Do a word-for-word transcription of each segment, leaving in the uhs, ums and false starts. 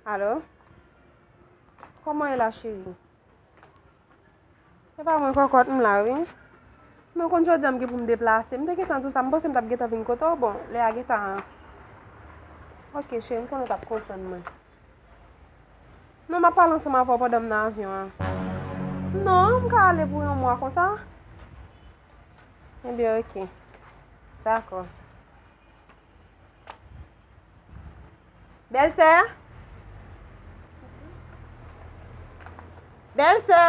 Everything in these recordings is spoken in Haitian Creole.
Alo? Kòman w ye la, cheri? Se pa mwen, kòkòt, m la, wi. Non, konn jodi a m gen pou m deplase. M te gentan di w sa, m panse m t ap gentan vin kote w. Bon, lè a gentan. Ok, cheri, m konnen w t ap konprann mwen. Non, m ap pale ansanm avè w pandan m nan avyon an. Non, m ka ale pou yon mwa konsa. Ebyen, ok. Dakò. Bèlsè? Bèlsè?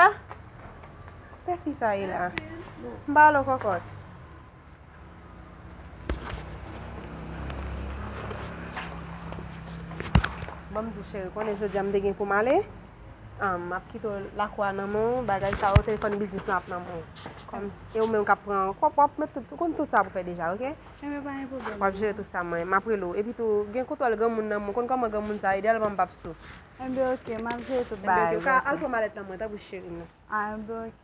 Kote fi sa ye la? M pale w kòkòt. Ban m di w, cheri, konnen jodi a m te gen pou m ale. Ah, m ap kite w lakou a nan men w, bagay sa yo, telefòn biznis lan ap nan men w. Kòm, e ou menm k ap pran kòb, w ap met tout, ou konn tout sa pou fè deja, ok? Enben, pa gen pwoblèm. W ap jere tout sa, mwen, m ap rele w. Epi tou, gen kontwòl granmoun nan men w, konn kòman granmoun sa, ideyalman m p ap sou. Enben, ok, m ap jere tout bagay. Enben, ok, ou ka al pran malèt lan mwen, tanpri cheri m nan. Ah, enben, ok.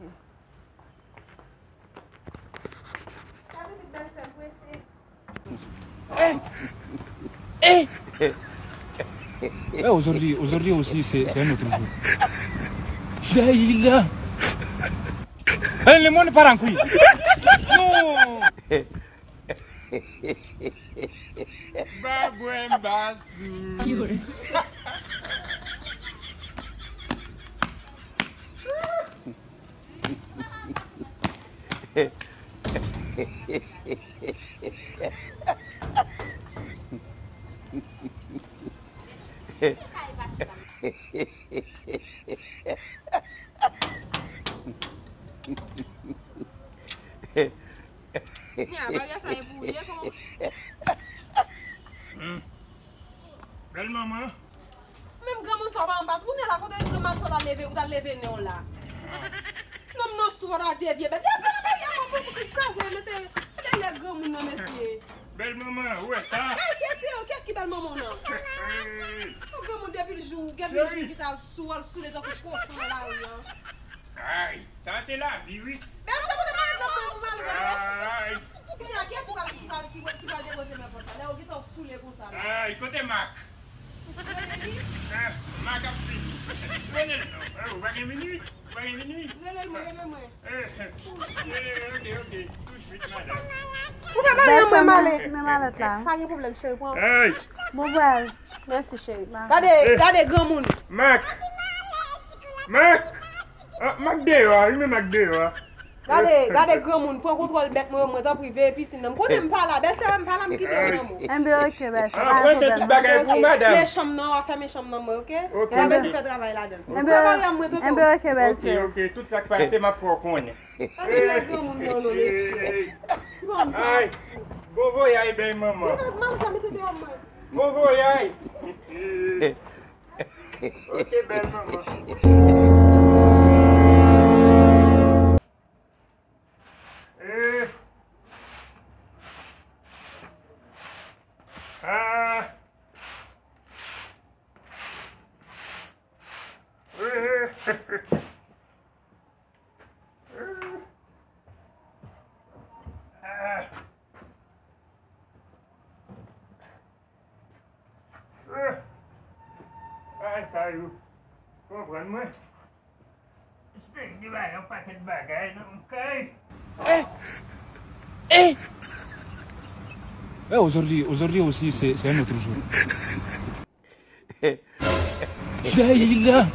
Eh, aujourd'hui, aujourd'hui aussi, c'est, c'est un autre jour. Daïla. Eh, le monde part en couille. Non. Babwen Basou. Nya, bagay sa e pou ou ye, kòman? Hmm. Bèl manman. Menm granmoun sa w pa anba, ou nè la kote granmoun sa w ta leve, ou ta leve nen w la. Nonm nan sou w ta devye bèt. Depi nan bagay a, mwen pou kraze, mete dèyè granmoun nan, mesye. Bèl manman, ou wè sa? Kèt, kèt, kèt, kèt ki bèl manman w nan? Yon granmoun depi l jou, gen jou ki ta sou, al soule tankou kochon nan lari an. Ay, sa se lavi, wi. Bèl sa pote malèt nan men pou m ale nan lè. Ay. Kounye a, kiyès ki pral, ki pral, ki pral, ki pral depoze men pòt la? Lè yo gentan soule konsa la. Ay, kote Mak? Rele li. Ah, Mak ap vini. Rele l non. Eh, ou pa gen minui? Ou pa gen minui? Rele l mwen, rele l mwen. Eh, eh, ok, ok. Tout suit, madanm. Ou fè bagay an mwen male. Men malèt la. Pa gen pwoblèm, cheri, pran. Ay. Bon vwayaj. Mèsi, cheri. Gade, gade granmoun. Mak. Mak. Ah, Mak deyò a, wi, men Mak deyò a. Gade, gade granmoun, pran kontwòl bèt mwen yo, mwen, tanpri, veye pisin nan. M konnen m pa la, bèlsè m pa la, m kite w nan men w. Enben, ok, bèlsè, pa gen pwoblèm. Tout bagay pou madanm. Fèmen chanm nan, w a fèmen chanm nan mwen, ok? Ok. W a bezwen fè travay ladan l. Enben, ok, bèlsè. Ok, ok, tout sa k pase, m ap fè w konnen. Ay, bon vwayaj, bèl manman. Bon vwayaj. Ok, bèl manman. Eh. Ah. Eh. Ah. Ah. Bagay sa yo. Konprann mwen. Espere gen bagay, yon pakèt bagay nan kay. Eh! Eh! Eh, aujourd'hui, aujourd'hui aussi, c'est, c'est un autre jour. Dayila!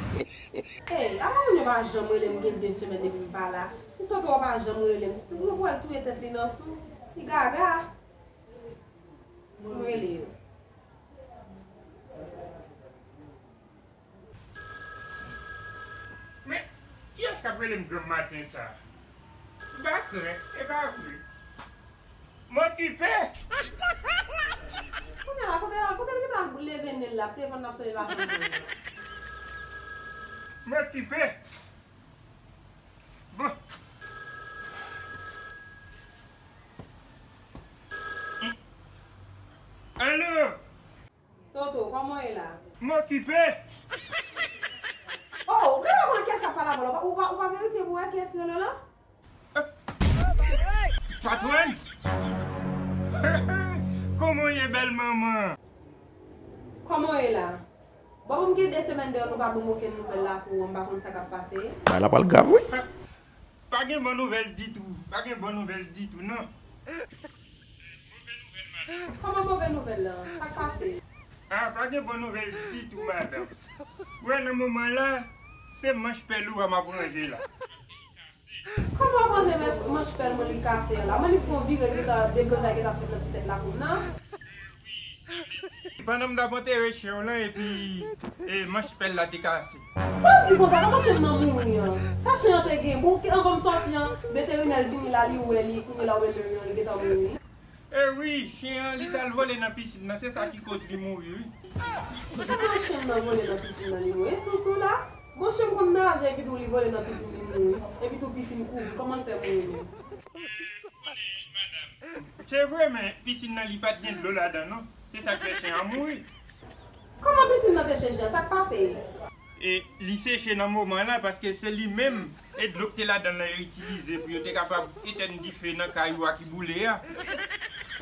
Hey, apa moun yo pa janm rele m gen de semèn depi m pa la? Tonton an pa janm rele m. Si nou pral touye tèt li nan sou, li gaga. Bon, m rele yo. Men, kiyès k ap rele m granm maten sa? M pa kwè, e pa vre. M okipe. Kounye a la, kote l, kote l gentan leve nen l la, telefòn nan sone l pa janm pran. M okipe. Bon. Alo? Toto, kòman w ye la? M okipe. Oh, ou genlè konnen kiyès k ap pale avè w la. Ou pa, ou pa verifye pou w wè kiyès ki rele w la? Patwòn? Kòman w ye, bèl manman? Kòman w ye la? Bon, m gen de semèn deyò nou pa ban m okenn nouvèl lakou an, m pa konn sa k ap pase. Bagay la pral grav, wi. Pa gen bon nouvèl ditou. Pa gen bon nouvèl ditou, non. Kòman move nouvèl la? Sa k pase? Ah, pa gen bon nouvèl ditou, madanm. Ou wè, nan moman la, se manch pèl ou a m ap ranje la. Kòman w panse men manch pèl mwen li kase an la? Mwen li fè yon vire ki ta deblozay ki ta fèt nan ti tèt lakou m nan. Pandan m t ap antere chen w lan epi e, manch pèl la te kase. Sa w di konsa? Kòman chen m nan mouri an? Sa chen an te gen? Bon, anvan m sòti an, veterinè l vini la, li wè li, kounye la w wè chen an, li gentan mouri. E wi, chen an, li t al vole nan pisin nan, se sa ki koz li mouri, wi. Kòman chen m nan vole nan pisin nan, li mouri? E sousou la? Bon, chen m konn naje, epi tou li vole nan pisin, li mouri. Epi tou pisin kouvri, kòman l fè mouri menm? Se vre, men pisin nan, li pa t gen dlo ladan, non. Se sa k fè chen an mouri. Kòman pisin nan te seche a? Sa k pase? E li seche nan moman la, paske se li menm e dlo k te ladan l lan yo itilize pou yo te kapab etèn dife nan kay ou a ki boule a.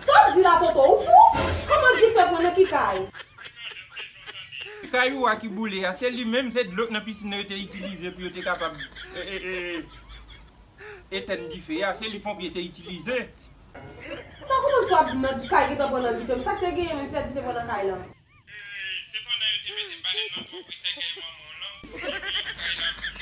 Sa w di la, Toto? Ou fou? Kòman dife pran nan ki kay? Kay ou a ki boule a, se li menm, se dlo k nan pisin nan yo te itilize pou yo te kapab e, e, e, etèn dife a, se li ponpye te itilize. M pa konprann sa w ap di m nan, kay gentan pran nan dife, men sa k te genyen menm ki fè dife pran nan kay lan? E, se pandan yo te mete balèn nan twò pre sèkèy manman w lan, epi kay la boule.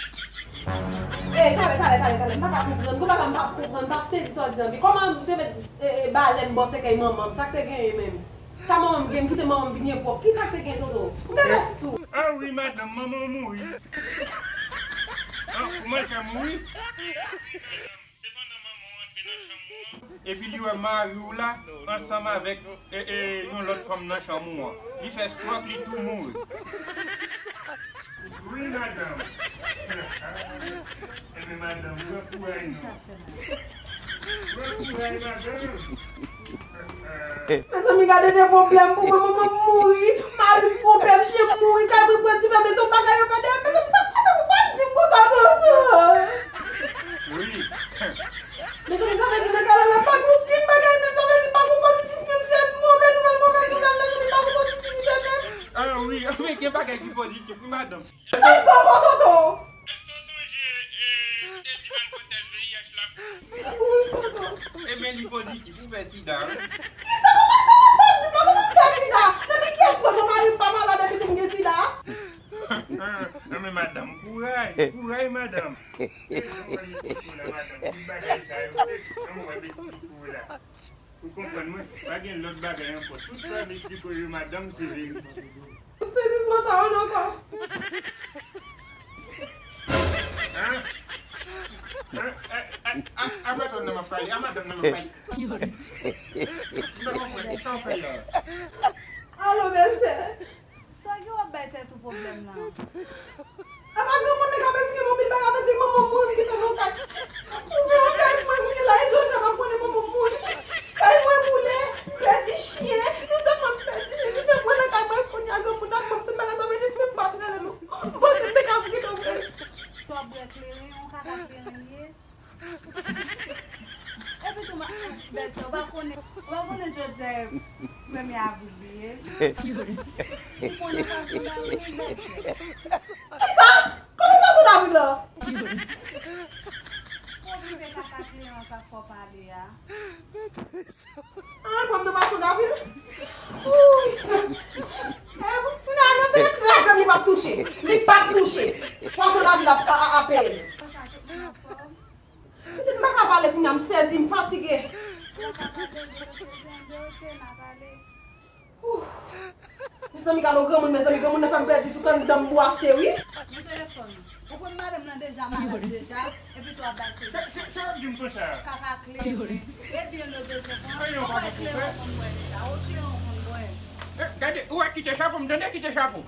Ey, talè, talè, talè, talè, m pa ka konprann, gon bagay m pa konprann, m pa sezi sa w di an, pi kòman ou te met e, e, balèn bò sèkèy manman m, sa k te genyen menm? Sa manman m gen, m kite manman m byen pwòp. Kisa k te gen, Toto? M genlè sou. Ah wi, madanm, manman w mouri. Ah, kòman l fè mouri? Se pandan manman w antre nan chanm ou an, epi li wè mari w la ansanm avèk e, e, yon lòt fanm nan chanm ou an. Li fè stwòk, li tou mouri. Wi, madanm. Ebyen, madanm, pran kouraj non. Pran kouraj, madanm. Mezanmi, gade de pwoblèm pou mwen, manman m mouri, mari m twonpe m, chen m mouri, kay mwen pran dife, mezanmi, bagay yo pa dèyè, mezanmi, sa, sa, sa w ap di m konsa, Toto? Wi. Mezanmi, sa vle di nan kay la, la pa gen okenn bagay menm, sa vle di pa gen pozitif menm, se move nouvèl, move nouvèl, mezanmi, pa gen pozitivite menm. Ah wi, anfen, gen bagay ki pozitif, wi, madanm. Sa k gen ankò, Toto? Èske w sonje, e, yo te di m al pran tès V I H la? Wi, Toto. Ebyen, li pozitif, ou fè sida, wi. Kisa, kòman sa w ap di m la, kòman m fè sida? Nan men kiyès mwen, mwen mari m pa malad epi tou m gen sida? Ah, men madanm, kouraj, kouraj, madanm. E, sa mwen esplike w la, madanm, tout bagay sa yo, se, ann wè m esplike w la. Ou konprann mwen? Pa gen lòt bagay ankò. Tout sa m esplike w yo, madanm, se verite. Tout sezisman sa yo ankò. Hein? Hein? A, a, a, a patwòn nan m ap pale, a madanm nan m ap pale. M pa konprann, kisa w fè la? Alo, bèlsè. Sa gen w ap bay tèt ou pwoblèm nan? Apa granmoun nan ka pèdi gen anpil bagay, pèdi manman m mouri, m kite l nan kay. Ou vin nan kay mwen kounye la, e jodi a m ap konnen manman m mouri. Kay mwen boule, m pèdi chen, nou sèlman m pèdi chen, si fè mwen nan kay mwen kounye a, granmoun nan pran tout bagay, sa vle di si m pa t rele nou, m panse m te ka kite w vre. W ap bwè kleren, yon kaka kleren li ye. Epi tou, ma, bèlsè, ou pa konnen, ou pa konnen jodi a premye avril li ye? Ou konnen pwason davril, bèlsè? Kisa? Kòman pwason davril la? Pwoblèm de kaka kleren an pa fò pale a. Ah, pòm nan pwason davril? Wouy! Eh, moun nan nan te kraze m, li p ap touche. Li p ap touche. Pwason davril ap, a, a, ap peye. Pitit, m pa ka pale kounye a, m sezi, m fatige. Mezanmi, gade yon granmoun, mezanmi, granmoun nan fè m pèdi tout anndan m bwase, wi. Nan telefòn ou. Ou konn madanm nan deja malad deja, epi tou ap bay sezi. Sa, sa, sa w ap di m konsa? Kaka kleren. Ebyen, nou bezwen pran. Ou wè kleren w konn bwè deja. Ou kleren w konn bwè. Eh, gade, ou wè kite chapo m, tande kite chapo.